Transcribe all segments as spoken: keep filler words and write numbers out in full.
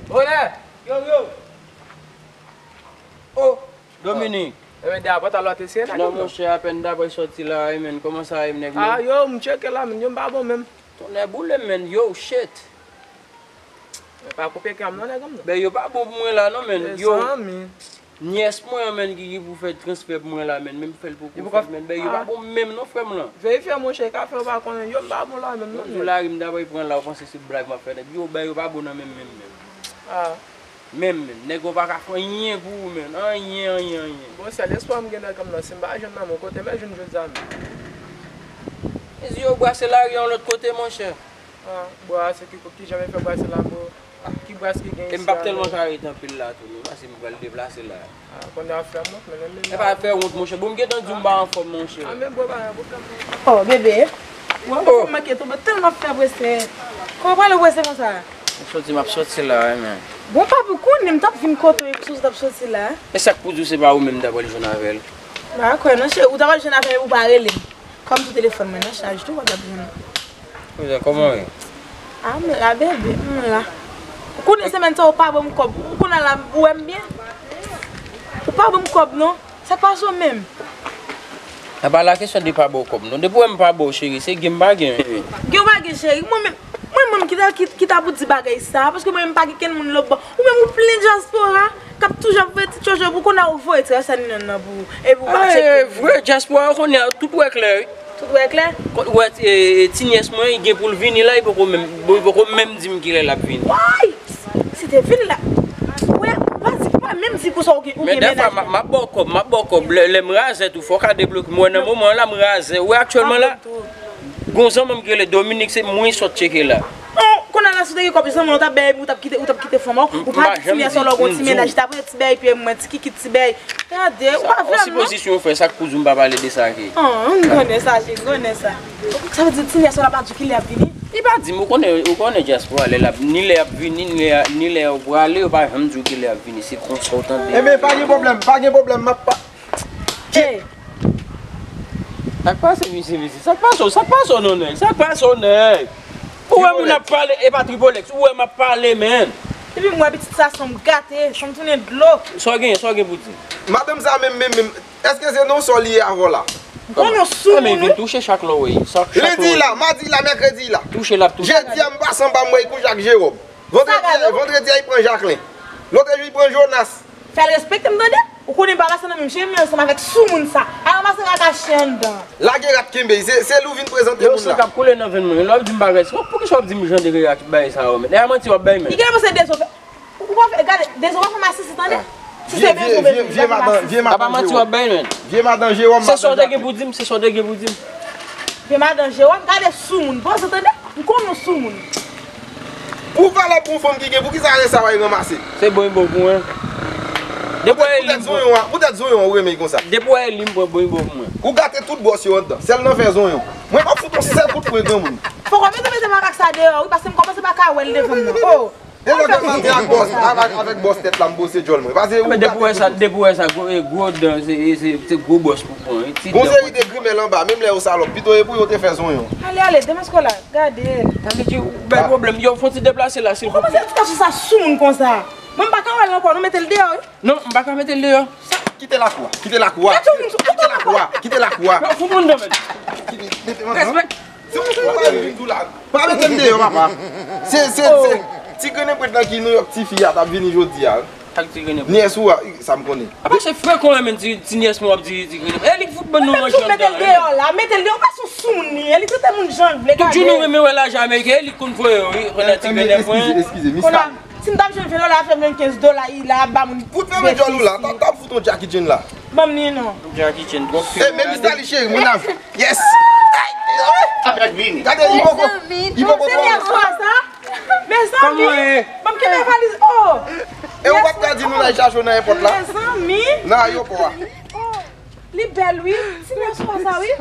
Bonè! Yo, yo! Oh, Dominique! Ebyen, de apòt alò te sere la. Non, monchè, apèn dapre sòti la, wi, men. Kòman sa ye, nèg mwen? Ah, yo, m tcheke la, men, yo, m pa bon menm. Tonnè boule m, men. Yo, shit. Pa koupe kè m non, nèg m non. Ben, yo pa bon pou mwen la non, men. Yo, nyès mwen an, men, ki, ki pou fè transfè pou mwen la, men, men m fè l poko fè, men, ben, yo pa bon menm non, frè m lan. Verifye, monchè, ka fè w pa konnen. Yo, m pa bon la menm non. Yo, la ri m dabò, pran la, ou panse se blag m ap fè, nèg. Yo, ben, yo pa bon nan menm, menm, menm. Ah. Menm, men, nèg yo pa ka fè anyen pou ou, men. Anyen, anyen, anyen. Bon, sèl espwa m gen nan kè m nan, si m pa jwenn nan men w, kote m jwenn jodi a menm? Mezi yo brase lari yon lòt kote, monchè. Ah, brase ki, ki jan yo fè brase la, bro? Ki bras ki gen isi a, men? E m p ap tèlman ka ret anpil la tou, non, paske m pral deplase la. Ah, kounye a w ap fè wont, men, men. E pa fè wont, monchè. Bon, m gentan di w m pa anfòm, monchè. Ah, men, bro, pa gen pwoblèm, non. Oh, bebe. Ou wè, m manke tonbe tèlman fè prese. Kòman w prale prese konsa? M soti, m ap soti la, wi, men. Bon, papi, ou konnen m t ap vin kote w, e pou sa w t ap soti la. E sa k pou di w se pa ou menm m ta pral jwenn avè l? M pa kwè non, cheri, ou ta pral jwenn avè l, epi ou pa rele m. Kòm tou telefòn mwen nan chaj tou, w ap jwenn mwen. Kouzen, kòman w ye? Ah, m la, bebe, m la. Ou konnen semèn sa ou pa ban m kòb. Ou konnen la, ou wè m byen? Ou pa ban m kòb non. Sa k pase w menm? A pa la kesyon de pa ba w kòb non. Depi w wè m pa ba w, cheri, se gen m pa gen. Gen w pa gen, cheri. Mwen menm, mwen menm ki ta, ki, ki ta pou di bagay sa, paske mwen menm pa gen kenn moun lòtbò. Ou menm ou plen dyaspora k ap toujou ap voye ti tchotcho pou kounye a ou voye ti rès a ni nan nan pou ou. Epi ou pa tcheke. Vre, dyaspora kounye a tout wè klè, wi. Tout wè klè? Wè, e, e, ti nyès mwen, li gen pou l vini la, li poko menm, li poko menm di m kilè l ap vini. Woy! Si te vini la, wè, ou pa di, ou pa menm di konsa ou gen, ou gen mennaj. Men dèfwa, m ap, m ap ba w kòb, m ap ba w kòb. Lè, lè m razè tou, fò w ka debloke m. Wè, nan moman an la, m razè. Wè, aktyèlman la, gon zanmi m ki rele Dominique, se mwen sot tcheke la. Oh, kounye a la, si w te gen kòb, zanmi w t ap bay, ou t ap kite, ou t ap kite fanm ou. Ou pa di ti nyès ou la, ou gon ti mennaj, ou t ap pran ti bay, epi mwen, ti kiki, ti bay. Gade, ou pa vle m non. Sipozisyon, frè, sa k pou di w m pa pale de sa ke? Ah, m konnen sa, cheri, m konnen sa. Sa vle di ti nyès ou la pa di w kilè l ap vini? Li pa di m, ou konnen, ou konnen dyaspora, lè l ap, ni lè l ap vini, ni lè, ni lè yo prale, yo pa janm di w kilè l ap vini. Se konsa w tande. Enben, pa gen pwoblèm, pa gen pwoblèm, m ap pa-, Ey! Sa k pase, mesye, mesye? Sa k pase w? Sa k pase w, non, nèg? Sa k pase w, nèg? Ou wè moun ap pale, e pa Tripolex. Ou wè m ap pale, men. Depi m wè pitit sa, san m gate, san m tounen dlo. Sa w gen, sa w gen pou di? Madanm sa menm, menm, menm, èske se non sò li ye avè w la? M pran non sou moun, wi. Vin touche chak lè w wè. Lendi la, madi la, mèkredi la. Touche l ap touche. Jedi a, m pase anba, m wè l kouche ak Jewòm. Vandredi a, vandredi a, li pran Jacqueline. Lòt jou, li pran Jonas. Fè l respekte m, tande? Ou konnen m pa pase nan menm chemen ansanm avèk soumoun sa. Al ranmase kaka chen anndan. Lage rat kenbe, se, se li w vin prezante moun la. Yo, san k ap koule nan venn mwen. Lè w ap di m bagay sa, poukisa w ap di m jan de bagay sa yo, men? E a manti w ap bay, men. Li genlè panse Dezo fè, ou pa fè, gade, Dezo pa fè masisi, tande? Si se Dezo bezwen, li pa fè masisi. A pa manti w ap bay, men. Vye madan Jewòm, se sa w te gen pou di m, se sa w te gen pou di m. Vye madan Jewòm, gade soumoun, poze, tande? M konnen w soumoun. Pou valè pou yon fanm ki gen, poukisa rès sa w al ranmase? Se bon, bon pou mwen. Depi w wè li. Poutèt zonyon an, poutèt zonyon an ou renmen l konsa. Depi w wè li, m pran bon, bon pou mwen. Ou gate tout bòs yo anndan. Sèl nan fè zonyon. Mwen p ap fout yon sèl kout pwen granmoun. Fòk w mete, mete makak sa deyò, wi, paske m kòmanse pa ka wè l devan m nan. Oh! E lè w te mande ak bòs, avèk, avèk bòs tèt la, m bwose djòl mwen. Pase ou gate tout. Depi w wè sa, depi w wè sa, gwo, e, gwo dan, se, e, se, se gwo bòs pou pran, wi, ti dan. Gon seri de grimèl anba, menm lè yo salòp, pito e pou yo te fè zonyon. Ale, ale, demaske w la. Gade. Sa vle di ou bay pwoblèm. Yo, fon ti deplase la, silvouplè. Ou kòmanse ti kache sa sou moun konsa. Mwen, m pa ka wè l ankò, nou mete l deyò, wi. Non, m pa ka mete l deyò. Kite lakou a, kite lakou a. Kite lakou a, kite lakou a. Yo, fout moun nan men. Kite, mete m andan. Respè. Se ou ki pa vin tou la. Pa mete m deyò, papa. Se, se, se ti grennen pwent lan ki Nouyòk tifi a t ap vini jodi a. Ak ti grennen pwent. Nyès ou a, sa m konnen. Apa se frekan w renmen ti, ti nyès mwen w ap di ti grennen pwent. E li k fout ban nou manje anndan. Mete l deyò la, mete l deyò, ou pa sou sou moun li ye, li trete moun jan l vle. Tout jou nou renmen wè lajan ameriken, e li k konn voye yo, wi, konnen ti grennen pwent. Eskize, eskize, mis la. Si m t ap jwenn ven dola, fè m jwenn kenz dola, i la, ba moun. Fout fèmen djòl ou la, t ap, t ap fout yon Jackie Chan la. Ban m li non. Jackie Chan twòp. E, men mis la li cheri, moun la. Yes! Avèk vini. Gade, li poko, li poko. Se yè swa sa? Mezanmi. Ban m kenbe valiz, oh! E ou pa t ka di nou n al chache w nan èpòt la? Mezanmi. Nan ayewopò a. Oh, li bèl, wi. Ti yè swa sa, wi.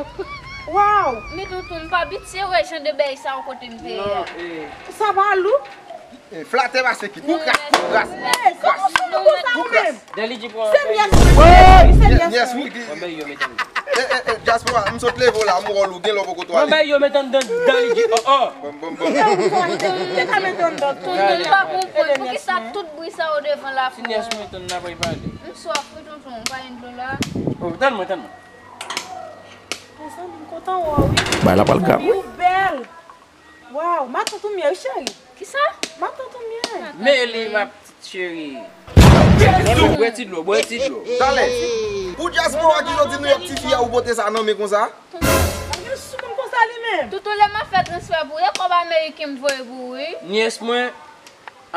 Waw. Men toutou, m pa abitye wè jan de bèy sa yo kote m te ye a. Sa pa lou? E, flatè pase kit. Ou kras, ou kras, ou kras. Kòman sou nou konsa ou menm? Dèlidji pran. Se nyès mwen, se nyès mwen. Yes, wi. Dyaspora, m sot leve w la, m wè w, gen lè w poko twale. Mwen bay yo met anndan dan li di, oh, oh. Bon, bon, bon. Te ka met anndan tou. Tonton, m pa konprann poukisa tout bri sa yo devan la pou. Ti nyès mwen tann nan pral pale. M swaf wi tonton, pa gen dlo la. Oh, tann mwen, tann mwen. Mezanmi, m kontan wè w wi. Bay la pral grav wi. Ou bèl. Waw, matant ou m ye wi cheri. Kisa? Matant ou m ye. Men li ma petite chérie. Bwè ti dlo, bwè ti dlo. Talè, pou dyaspora ki jodi nou y ap tifi a ou pote sa nan men konsa? Pa gen sou moun konsa li menm. Tonton, lè m ap fè transfè pou ou, e kòb ameriken m voye pou ou wi. Nyès mwen,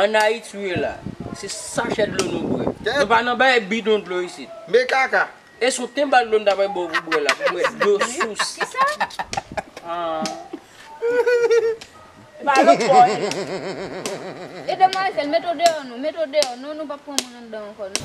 ann Ayiti ou ye la. Se sachè dlo nou bwè. Nou pa nan bay bidon dlo isit. Men kaka. E se yon tenbal dlo m ta pral ba w pou bwè la, pou bwè dlo sous. Kisa? Ah. E pa lòt bò li. E demwazèl, mete w deyò non, mete w deyò non, nou p ap pran moun anndan ankò non.